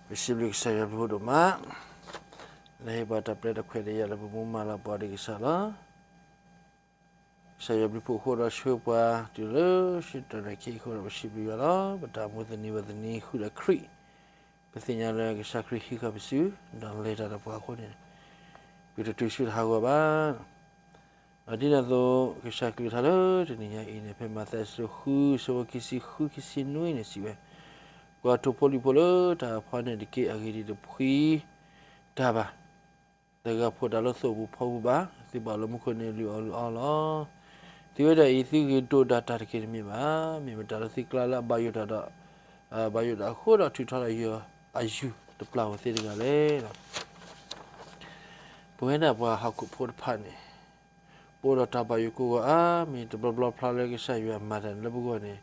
ပစံးဘျုးကစၢ်ယွၤဘျုးဒိၣ်မး, လၢဟ့ၣ်ပှၤတၢ်ပျဲတၢ်ခွဲးတၢ်ယာ်လၢပမူမၤလၤပှၤဒ်ကစၢ်လီၤ. ကစၢ်ယွၤဘျုးဖှိၣ်အဃိဒီးဆှၢပှၤတုၤလၢဆူတၢ်နာ်ခံအဃိဒီးပစံးဘျုးယွၤလီၤ. ပတၢ်မူသနံၤဝဲသနံၤဃုာ်ဒီးခရံာ်, ပသ့ၣ်ညါလၢကစၢ်ခရံာ်ဟံးဃာ်ပစု, ဒီးလဲၤတၢ်ဒီးပှၤအဃိန့ၣ်, ပတတုၤဆူတၢ်ဟးဂီၤဘၣ်. ဒီးဒ်န့ၣ်အသိး, ကစၢ်ကလုၢ်ကထါလၢတနံၤညါအံၤန့ၣ် ဖဲမးသဲအဆၢဒိၣ်ဃု အဆၢဖိခံဆံဃု ခံဆံနွံန့ၣ်စံးဝဲ, ကွၢ်ထိၣ်ဖိလံၣ်ဖိလၢတၢ်ဖီန့ၣ်တက့ၢ်, အဂ့ၢ်ဒ်အံၤ, တဖှံတၢ်ဘၣ်, တဂၤဖှီၣ်တၢ်လၢသိၣ်ပူၤဖီပူၤဘၣ်, သုဘၣ်လၢမူခိၣ်န့ၣ်လုၢ်အီၣ်လုၢ်အီလီၤ. သုဝဲဒၣ်အံၤ သုဂ့ၤဒိၣ်ဒၣ်တၢ်တက့ၢ်တမ့ၢ်ဘၣ်. မ့ၢ်မတၤလၢသုကျါလၢအဘၣ်ယိၣ်တၢ်ဒီး, ဘၣ်ယိၣ်တၢ်အဃိဒီးထုးထီၣ်လၢယွၤအယူၤတပျၢ်ဧိၤသ့တဂၤလဲၣ်. ပဝဲဒၣ်ပှၤဟီၣ်ခိၣ်ဖိတဖၣ်န့ၣ်, ပအိၣ်ဒီးတၢ်ဘၣ်ယိၣ်ကိးဂၤအါမံၤ, တဘျီဘျီဖျါလၢကစၢ်ယွၤမၤတၢ်န့ၣ်လၢပဂီၢ်န့ၣ်,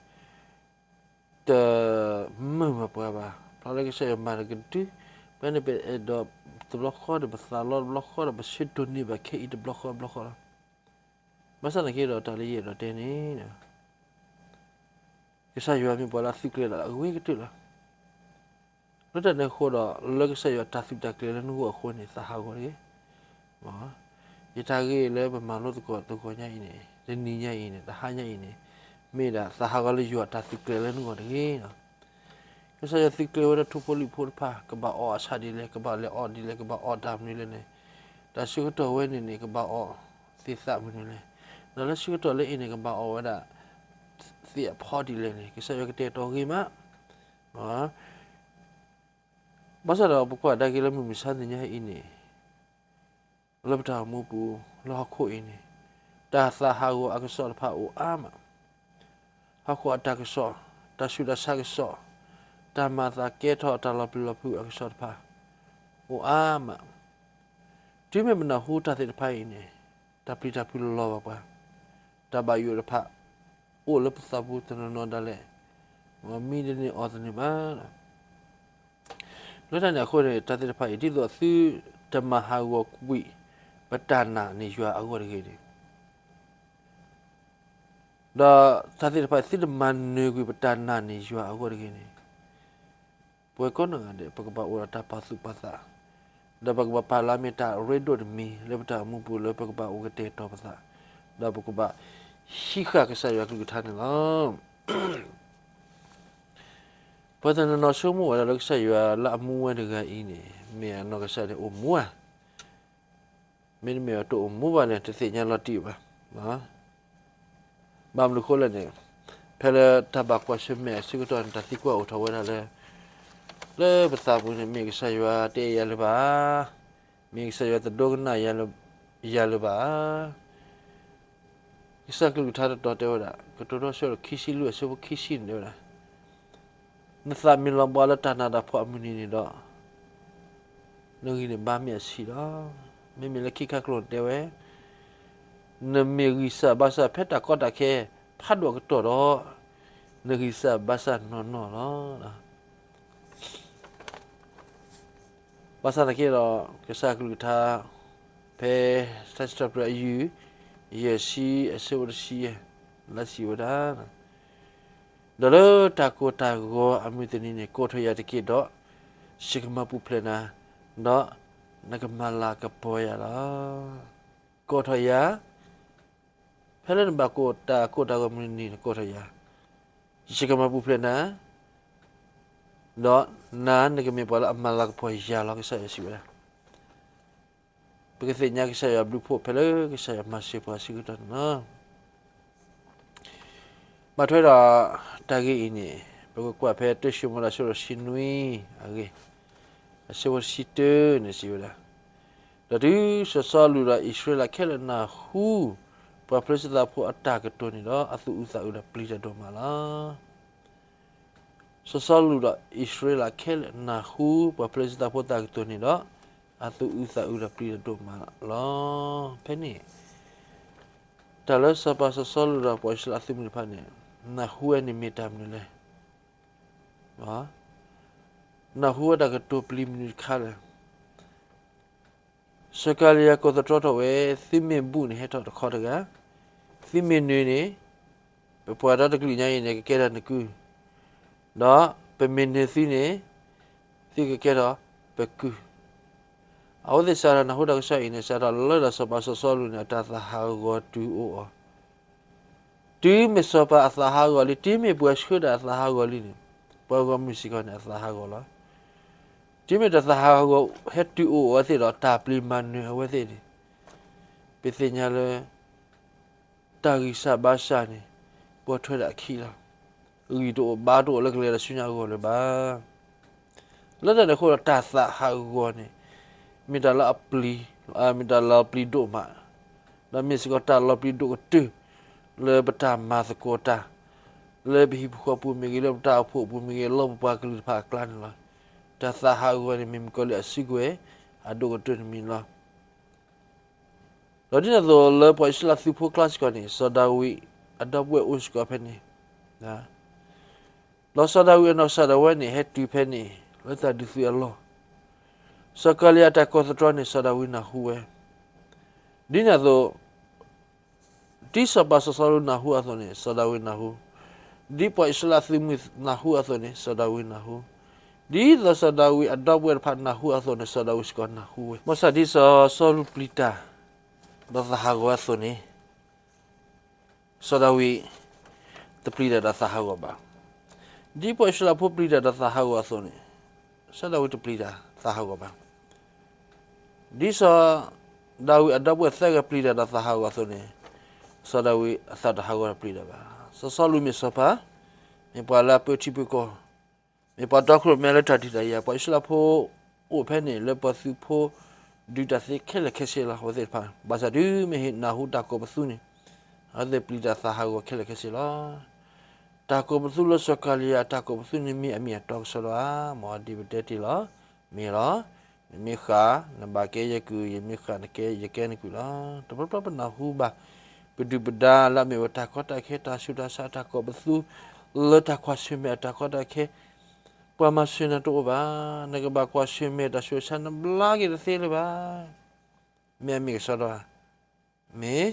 တမုာ်ဘၣ်ပှၤဘၣ်. ဖျါလၢကစၢ်ယွၤမၤတၢ်ကတုၤ, ဖဲန့ၣ်ပအဲၣ်ဒိးတဘျီဃီဒီး ပသးလီတဘျီဃီဒီး ပဆၢဒိးန့ၢ်ဘၣ်ခဲအံၤတဘျီဃီဘျီဃီလီၤ. ဘၣ်ဆၣ်သနာ်က့ဒီး တၢ်လၢယအဲၣ်ဒိးတဲန့ၣ်, ကစၢ်ယွၤမ့ၢ်ပှၤလၢအသုးကျဲၤဒၣ်အဂ့ၤကတၢၢ်လီၤ. လၢတၢ်န့ၣ်အဃိဒီး လၢကစၢ်ယွၤတၢ်သုးတၢ်ကျဲၤလၢနဂီၢ်အဃိန့ၣ် သးဟးဂီၤတဂ့ၤ. ယတၢ်ဂ့ၢ်လၢပမၤလိသကိးသကိးညါအံၤန့ၣ်, တနံၤညါအံၤန့ၣ်, တဟါညါအံၤန့ၣ်, မ့ၢ်ဒၣ်သးဟးဂီၤလၢယွၤတၢ်သုးကျဲၤလၢနဂီၢ်တဂ့ၤ. ကစၢ်ယွၤသုးကျဲၤဝဲဒၣ်ထိၣ်ဖိလံၣ်ဖိတဖၣ်, ကဘၣ်အီၣ်အဆၣ်ဒ်လဲၣ်, ကဘၣ်လဲၤအီၣ်ဒ်လဲၣ်, ကဘၣ်အီၣ်တၢ်မနုၤလဲၣ်န့ၣ်, တၢ်ဆၢကတီၢ်ဝဲန့ၣ်န့ၣ် ကဘၣ်အီၣ်သ့ၣ်သၣ်မနုၤလဲၣ်, ဒီးလၢဆၢကတီၢ်လၢအံၤန့ၣ် ကဘၣ်အီၣ်ဝဲဒၣ် သ့ၣ်အဖီဒ်လဲၣ်န့ၣ် ကစၢ်ယွၤကတဲာ်ကတီၤဂ့ၤမး. ဘၣ်ဆၣ်ဒီးပကွၢ်ကဒါက့ၤလၢမုၢ်မဆါတနံၤညါအံၤန့ၣ်, လၢပတၢ်အိၣ်မူပူၤ လၢဟီၣ်ခိၣ်အံၤန့ၣ်, တၢ်သးဟးဂီၤအကစီၣ်တဖၣ်အိၣ်အါမး, ဟီၣ်ခိၣ်အတၢ်ကစီၣ်, တၢ်ဆူးတၢ်ဆါကစီၣ်, တၢ်မၤသးကဲထီၣ်တၢ်လီၤပျံၤလီၤဖုးအကစီၣ်တဖၣ် အိၣ်အါမး. တုၤမ့ၢ်ပနၢ်ဟူတၢ်သ့ၣ်တဖၣ်အံၤန့ၣ်, တၢ်ပျံၤတၢ်ဖုးလီၤဘၣ်ပှၤ, တၢ်ဘၣ်ယိၣ်တဖၣ် အိၣ်လၢပသးပူၤတနီၤနီၤဒၣ်လဲာ်, မံတန့ၢ်အီၣ်တန့ၢ်ဘၣ်. လၢတၢ်န့ၣ်အဃိန့ၣ် တၢ်သ့ၣ်တဖၣ်အံၤ ဒ်သိးသုတမၤဟးဂီၤကွံာ် ပတၢ်နာ်န့ၣ်ယွၤအဂီၢ်တဂ့ၤန့ၣ်, ဒီးတၢ်သ့ၣ်တဖၣ် သုတမၤနၢၤကွံာ်ပတၢ်နာ်န့ၣ်ယွၤအဂီၢ်တဂ့ၤန့ၣ်, ပဝဲကိးနီၢ်ဂၤဒဲး ပကဘၣ်အိၣ်ဒီးတၢ်ပာ်သူၣ်ပာ်သး, ဒီးပကဘၣ်ပာ်လၢမ့ၢ်တၢ်ရ့ဒိၣ်တမံၤ လၢပတၢ်အိၣ်မူပူၤလၢပကဘၣ်အိၣ်ကတဲာ်ကတီၤပသး, ဒီးပကဘၣ်ဟံးဃာ်ကစၢ်ယွၤကလုၢ်ကထါန့ၣ်လီၤ. ပှၤတနီၤနီၤဆိကမိၣ်ဝဲဒၣ်လၢကစၢ်ယွၤလၢအမူဝဲတဂၤအံၤန့ၣ် မ့ၢ်အနီၢ်ကစၢ်န့ၣ်အိၣ်မူဧါ, မ့တမ့ၢ်အတအိၣ်မူဘၣ်န့ၣ် တသ့ၣ်ညါလီၤတံၢ်ဘၣ်. ဘၣ်မနုၤအဃိလဲၣ်န့ၣ်, ဖဲလၢတၢ်ဘၣ်ကွၢ်ဆၢၣ်မဲာ်အဆၢကတီၢ်န့ၣ် တၢ်သံကွၢ်အိၣ်ထီၣ်ဝဲဒၣ်လၢ, လၢပသးပူၤန့ၣ် မ့ၢ်ကစၢ်ယွၤတအဲၣ်ယၤလၢၤဘၣ်ဧါ, မ့ၢ်ကစၢ်ယွၤတဒိကနၣ်ယၤလၢၤဘၣ်ဧါ. ကစၢ်ကလုၢ်ကထါတတီၤတဲဝဲဒၣ် ကတိၤဒိ အဆၢဒိၣ်ခံဆံလွံၢ် အဆၢဖိခံဆံန့ၣ်တဲဝဲဒၣ်, နသးမ့ၢ်လီၤဘှါလၢတၢ်နးတၢ်ဖှီၣ်အမုၢ်နံၤန့ၣ်ဒီး, နဂံၢ်န့ၣ်ဘါမ့ၢ်အဆံးလီၤ. မ့မ့ၢ်လၢခံခါကျိာ်န့ၣ်တဲဝဲ, နမ့ၢ်ဂံၢ်စၢ်ဘါစၢ်ဖဲတၢ်ကီတၢ်ခဲဖးဒိၣ်အကတီၢ်ဒီး, နဂံၢ်စၢ်ဘါစၢ်နီၢ်နီၢ်လီၤ. ဘၣ်ဆၣ်သနာ်က့ဒီး ကစၢ်ကလုၢ်ကထါ ဖဲ ထါစံးထီၣ်ပတြၢၤအယုၢ် ယဲၢ်ဆံ အဆၢဖိတဆံယဲၢ် လၢစံးဝဲဒၣ်, ဒီးလၢတၢ်ကိၢ်တၢ်ဂီၤအမုၢ်တနံၤန့ၣ် ကိးထီၣ်ယၤတက့ၢ်ဒီး, ယကမၤပူၤဖျဲးနၤ, ဒီးနကမၤလၤကပီၤယၤလီၤ. ကိးထီၣ်ယၤ, ဖဲလၢနဘၣ်ကိၢ်တၢ်ကိၢ်တၢ်ဂီၤမုၢ်တနံၤန့ၣ် ကိးထီၣ်ယၤ, ယကမၤပူၤဖျဲးနၤ, ဒီးနၤနကမ့ၢ်ပှၤလၢအမၤလၤကပီၤယၤလီၤ ကစၢ်ယွၤစံးဝဲဒၣ်. ပကသ့ၣ်ညါကစၢ်ယွၤဘျုးဖှိၣ်ဖဲလၢကစၢ်ယွၤမၤစၢၤပှၤအဆၢကတီၢ်န့ၣ်လီၤ. ဘၣ်ထွဲဒီးတၢ်ဂ့ၢ်အံၤန့ၣ် ပကကွၢ်ဖဲတၢၡမူၤအ့လး အဆၢဒိၣ်တဆံနွံအဂ့ၢ်, အဆၢဖိတဆံတၢန့ၣ်စံးဝဲဒၣ်, ဒီးတုၤစီၤစီလူးဒီးအံၣ်စရ့လးခဲလၢာ်နၢ်ဟူ ပှၤဖလ့ၡသးဖိအတၢ်ကတိၤန့ၣ်ဒီး အသူၣ်အုးသးအုးဒီးပျံၤတၢ်ဒိၣ်မးလီၤ. စီၤစီလူးဒီးအံၣ်စရ့လးခဲလၢာ်နၢ်ဟူ ပှၤဖလ့ၡသးဖိတၢ်ကတိၤန့ၣ်ဒီး အသူၣ်အုးသးအုးဒီးပျံၤတၢ်ဒိၣ်မးလီၤ. ဖဲန့ၣ် တၢ်လၢစီၤပၤစီၤစီလူးဒီးပှၤအံၣ်စရ့လးအသုးမုၢ်တဖၣ်န့ၣ် နၢ်ဟူဝဲန့ၣ်မ့ၢ်တၢ်မနုၤလဲၣ်. နၢ်ဟူဝဲတၢ်ကတိၤပျံၤမနုၤတခါလဲၣ်. စီၤကၤလံယၤကိးသတြီထီၣ်ဝဲ, သုမ့ၢ်ဘူးန့ၣ်ဟဲထီၣ်တခီတဂၤ, သုမ့ၢ်နၢၤန့ၣ် ပပှၤဒီတကလုာ်ညါအံၤန့ၣ် ကကဲထီၣ်နကုၢ်, ဒီးပမ့ၢ်နၢၤသုန့ၣ် သုကကဲထီၣ်ပကုၢ်. အဝဲသ့ၣ်စးထီၣ်နၢ်ဟူတၢ်ကစီၣ်အံၤန့ၣ် စးထီၣ်လၢတၢ်စီၤပၤစီၤစီလူးန့ၣ် အတၢ်သးဟးဂီၤတုၤအိၣ်အီၤ, တုၤမ့ၢ်စီၤပၤအသးဟးဂီၤလံ, တုၤမ့ၢ်ပှၤဆှၢတၢ်အသးဟးဂီၤလံန့ၣ်, ပှၤဂီၢ်မုၢ်စ့ၢ်ကီးန့ၣ် အသးဟးဂီၤလီၤ. တုၤမ့ၢ်တၢ်သးဟးဂီၤဟဲတုၤအိၣ်အဝဲသ့ၣ်ဒီး တၢ်ပျံၤမၤနၢၤအဝဲသ့ၣ်န့ၣ်, ပသ့ၣ်ညါလၢ တၢ်ဂံၢ်စၢ်ဘါစၢ်န့ၣ် ပိာ်ထွဲဒၣ်အခံလီၤ. ဂံၢ်တအိၣ်ဘါတအိၣ်လၢကလဲၤဒီးဆူညါအဂီၢ်လၢၤဘၣ်. လၢတၢ်န့ၣ်အဃိဒီး တၢ်သးဟးဂီၤန့ၣ် မ့ၢ်တၢ်လၢအပျံၤ, မ့ၢ်တၢ်လီၤပျံၤဒိၣ်မး, ဒီးမ့ၢ်စ့ၢ်ကီးတၢ်လီၤပျံၤဒိၣ်ကတၢၢ် လၢပတၢ်မၤသကိးတၢ် လၢပဟံၣ်ပဃီပူၤမ့ၢ်ဂ့ၤ, လၢပတၢ်အိၣ်ဖှိၣ်အပူၤမ့ၢ်ဂ့ၤ, လၢပပှၤကလုာ်တဖၣ်အကျါန့ၣ်လီၤ. တၢ်သးဟးဂီၤန့ၣ် မ့ၢ်မုၣ်ကီၤလံၢ်အစုကဝဲၤ အဒိၣ်ကတၢၢ်တမံၤလီၤ. ဒီးဒ်န့ၣ်အသိးလၢပှၤအံၣ်စရ့လးသုးဖိကျါစ့ၢ်ကီးန့ၣ် စီၤဒၤဝံးအဒီပုၢ်ဝဲၢ်အိၣ်စ့ၢ်ကီးဖဲန့ၣ်, ဒီးစီၤဒၤဝံးအနီၢ်ကစၢ်ဒၣ်ဝဲန့ၣ် ဟဲတုၤဖဲန့ၣ် လၢတၢ်ဒုးသုးအလီၢ်, စီၤကၤလံယၤအတၢ်ကိးသတြီန့ၣ် စီၤဒၤဝံးနၢ်ဟူဝဲ, ဒ်န့ၣ်အသိး ဒ်စီၤပၤစီၤစီလူးနၢ်ဟူအသိးန့ၣ် စီၤဒၤဝံးနၢ်ဟူ, ဒ်ပှၤအံၣ်စရ့လးသုးမုၢ်နၢ်ဟူအသိးန့ၣ် စီၤဒၤဝံးနၢ်ဟူ, ဒ်သိးစီၤဒၤဝံးအဒီပုၢ်ဝဲၢ်တဖၣ်နၢ်ဟူအသိးန့ၣ် စီၤဒၤဝံးစ့ၢ်ကီးနၢ်ဟူဝဲ. ဘၣ်ဆၣ်ဒ်စီၤစီလူးပျံၤတၢ် ဒီးသးဟးဂီၤအသိးန့ၣ် စီၤဒၤဝံးတပျံၤတၢ်ဒီးသးဟးဂီၤဘၣ်. ဒ်ပှၤအံၣ်စရ့လးဖိပျံၤတၢ်ဒီးသးဟးဂီၤအသိးန့ၣ် စီၤဒၤဝံးတပျံၤတၢ်သးဟးဂီၤဘၣ်. ဒ်စီၤဒၤဝံးအဒီပုၢ်ဝဲၢ်သၢဂၤပျံၤတၢ်ဒီးသးဟးဂီၤအသိးန့ၣ် စီၤဒၤဝံးအသးတဟးဂီၤတပျံၤတၢ်ဘၣ်. စီၤစီလူးမ့ၢ်စီၤပၤ, မ့ၢ်ပှၤလၢအပၢထံပၢကီၢ်, မ့ၢ်ပှၤတီခိၣ်ရိၣ်မဲလၢတၢ်ဒုးတၢ်ယၤ, ပှၤအံၣ်စရ့လးဖိအိၣ်ဖဲန့ၣ် လၢပှၤသုးဖိဒုးတၢ်သ့ခဲလၢာ်ခဲဆ့လီၤ. အဝဲသ့ၣ်တဖၣ် ဘၣ်ဆၣ်တုၤမ့ၢ်ဟ့ၣ်နၢ်ဟူတၢ်ကိးပသူန့ၣ် အဝဲသ့ၣ်ပျံၤတၢ်သးဟးဂီၤခဲလၢာ်ခဲဆ့လီၤ. တၢ်ကိးပသူလၢစီၤကၤလံယၤအတၢ်ကိးပသူန့ၣ် မ့ၢ်အမ့ၢ်အတီကစီဒီဧါ, မ်ဒ်ပတဲတ့ၢ်လီၤ, မ့ၢ်လီၤ. နမ့ၢ်ဃၣ် နဘၣ်ကဲယကုၢ်, ယမ့ၢ်ဃၣ်နကဲယကဲနကုၢ်လီၤ. တဘျီဘျီပနၢ်ဟူဘၣ် ပဒုၣ်ပဒါလၢအမ့ၢ်ဝဲတၢ်ကီတၢ်ခဲ တၢ်ဆူးတၢ်ဆါ တၢ်ကိးပသူ လၢတၢ်ကွၢ်ဆၢၣ်မဲာ်အတၢ်ကီတၢ်ခဲ, ပှၤမၤစၢၤနၤတအိၣ်ဘၣ်. နကဘၣ်ကွၢ်ဆၢၣ်မဲာ်တၢ်ဆူးတၢ်ဆါ နဘျါက့ၤတသ့လၢၤဘၣ်. မ့ၢ်အမ့ၢ်ကစီဒီဧါ, မ့ၢ်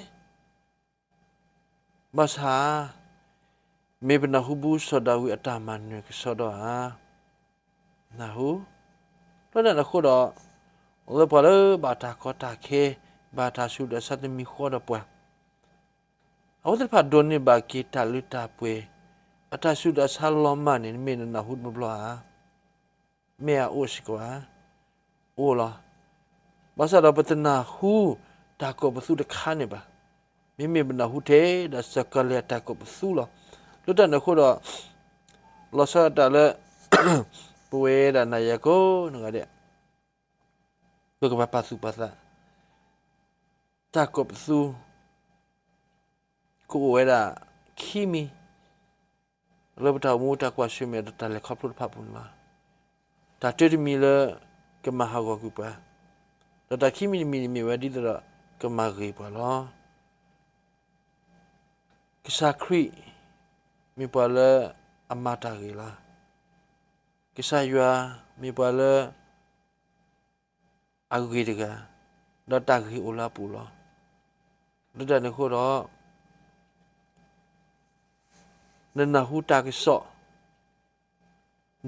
ဘၣ်ဆၣ် မ့ၢ်ပနၢ်ဟူဘူးစီၤဒၤဝံးအတၢ်မၤနၢၤကစီဒီဧါ, နၢ်ဟူ, လၢတၢ်န့ၣ်အဃိဒီး လၢပှၤလၢဘၣ်တၢ်ကီတၢ်ခဲ ဘၣ်တၢ်ဆူးတၢ်ဆါတမံၤဃီဒီးပှၤ အဝဲသ့ၣ်တဖၣ်ဒိးန့ၢ်ဘၣ်က့ၤတၢ်လၢတၢ်ပှဲၤ, အတၢ်ဆူးတၢ်ဆါလီၤမၢ်န့ၣ် မ့ၢ်နနၢ်ဟူတဘျီဘျီဧါ. မ့ၢ်အအိၣ်စ့ၢ်ကီးဧါ, အိၣ်လီၤ. ဘၣ်ဆၣ်ဒီးပတနၢ်ဟူတၢ်ကိးပသူတခါန့ၣ်ဘၣ်. မ့မ့ၢ်ပနၢ်ဟူထဲဒၣ်စီၤကၤလံယၤတၢ်ကိးပသူလီၤ. လၢတၢ်န့ၣ်အဃိဒီး လီၤဆီဒၣ်တၢ်လၢ ပဝဲဒၣ်နၤယၤကိးဂၤဒဲး ပကဘၣ်ပာ်သူၣ်ပာ်သး တၢ်ကိးပသူ ကအိၣ်ဝဲဒၣ်ခံမံၤ လၢပတၢ်အိၣ်မူတၢ်ကွၢ်ဆၢၣ်မဲာ်ဒီးတၢ်လဲၤခီဖျိတဖၣ်အပူၤန့ၣ်လီၤ. တၢ်တၢတမံၤလၢကမၤဟးဂီၤကွံာ်ပှၤ, ဒီးတၢ်ခံမံၤတမံၤန့ၣ်မ့ၢ်ဝဲဒ်သိးဒီး ကမၤဂ့ၤပှၤလီၤ. ကစၢ်ခရံာ် မ့ၢ်ပှၤလၢအမၤတၢ်ဂ့ၤလီၤ. ကစၢ်ယွၤမ့ၢ်ပှၤလၢ အဂ့ၤတဂၤ, ဒီးတၢ်ဂ့ၤအိၣ်လၢအပူၤလီၤ. လၢတၢ်န့ၣ်အဃိဒီး နနၢ်ဟူတၢ်ကစီၣ်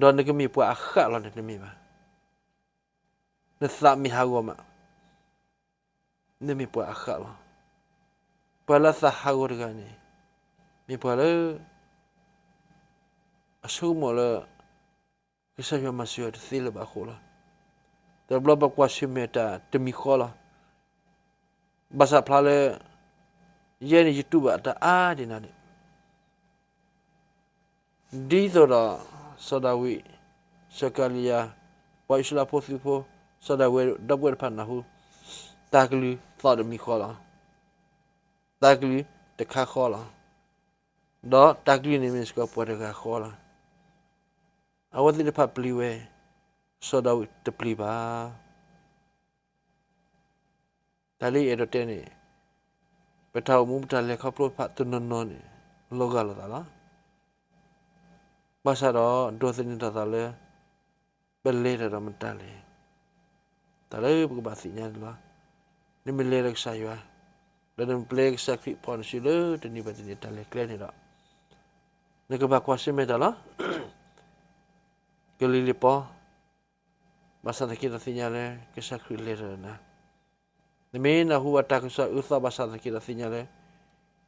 ဒီးနကမ့ၢ်ပှၤအဃၣ်လီၤန့ၣ်တမ့ၢ်ဘၣ်. နသးမ့ၢ်ဟးဂီၤမး နမ့ၢ်ပှၤအဃၣ်လီၤ. ပှၤလၢအသးဟးဂီၤတဂၤန့ၣ် မ့ၢ်ပှၤလၢ အဆိကမိၣ်လၢ ကစၢ်ယွၤမၤစၢၤအီၤတသ့လၢၤဘၣ်အဃိလီၤ. တဘျီဘျီပကွၢ်ဆၢၣ်မဲာ်တၢ်တမံၤဃီလီၤ. ဘၣ်ဆၣ်ဖျါလၢ ယဲန့ၣ်ယတူၢ်ဘၣ်တၢ်အါဒံးနၤန့ၣ် ဒ်သိးဒီး စီၤဒၤဝံး, စီၤကၤလံယၤ, ပှၤအံၣ်စရ့လးဖိသုးဖိ, စီၤဒၤဝံးဒီပုၢ်ဝဲၢ်တဖၣ်နၢ်ဟူ, တၢ်ကလုၢ်သီၣ်တမံၤဃီလီၤ. တၢ်ကလုၢ်တခါဃီလီၤ. ဒီးတၢ်ကလုၢ်န့ၣ်မ့ၢ်စ့ၢ်ကီးပှၤတဂၤဃီလီၤ. အဝဲသ့ၣ်တဖၣ်ပျံၤဝဲ စီၤဒၤဝံးတပျံၤဘၣ်. တၢ်လၢယအဲၣ်ဒိးတဲန့ၣ် ပတၢ်အိၣ်မူပတၢ်လဲၤခီဖျိတဖၣ်တနီၤနီၤန့ၣ် လီၤဂာ်လိာ်သးလီၤ. ဘၣ်ဆၣ်ဒီးဒိးသန့ၤထီၣ်သးလၢ ပလဲၤတၢ်ဒီးမတၤလဲၣ်. တၢ်လၢပကဘၣ်သ့ၣ်ညါန့ၣ်လီၤ. နမ့ၢ်လဲၤဒီးကစၢ်ယွၤ, ဒီးနမ့ၢ်ပျဲကစၢ်ခရံာ်ဖီၣ်နစုလၢတနံၤဘၣ်တနံၤတၢ်လဲၤကျဲန့ၣ်ဒီး နကဘၣ်ကွၢ်ဆၢၣ်မဲာ်တၢ်လီၤ. ကလံၤလံၤပီ ဘၣ်ဆၣ်သနာ်က့ဒီးသ့ၣ်ညါလၢ ကစၢ်ခရံာ်လဲၤတၢ်ဒီးနၤ, နမ့ၢ်နၢ်ဟူဘၣ်တၢ်ကစီၣ်အၢသီဘၣ်ဆၣ်သနာ်က့ဒီးသ့ၣ်ညါလၢ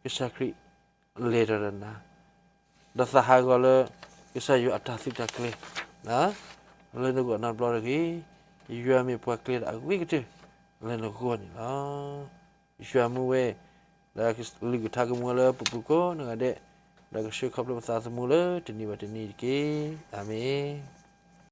ကစၢ်ခရံာ်လဲၤတၢ်ဒီးနၤ, ဒီးသးဟးဂီၤလၢ ကစၢ်ယွၤအတၢ်သုးတၢ်ကျဲၤ လၢနဂီၢ်နီတဘျီတဂ့ၤ, ယွၤမ့ၢ်ပှၤကျဲၤတၢ်အဂ့ၤကတၢၢ် လၢနဂီၢ်န့ၣ်လီၤ. ယွၤမူဝဲ ဒီးကလုၢ်ကထါကမူလၢပပူၤကိးနီၢ်ဂၤဒဲး, ဒီးကဆှၢခီဖျိပသးသမူလၢတနံၤဘၣ်တနံၤတက့ၢ်. အၤမ့ၣ်.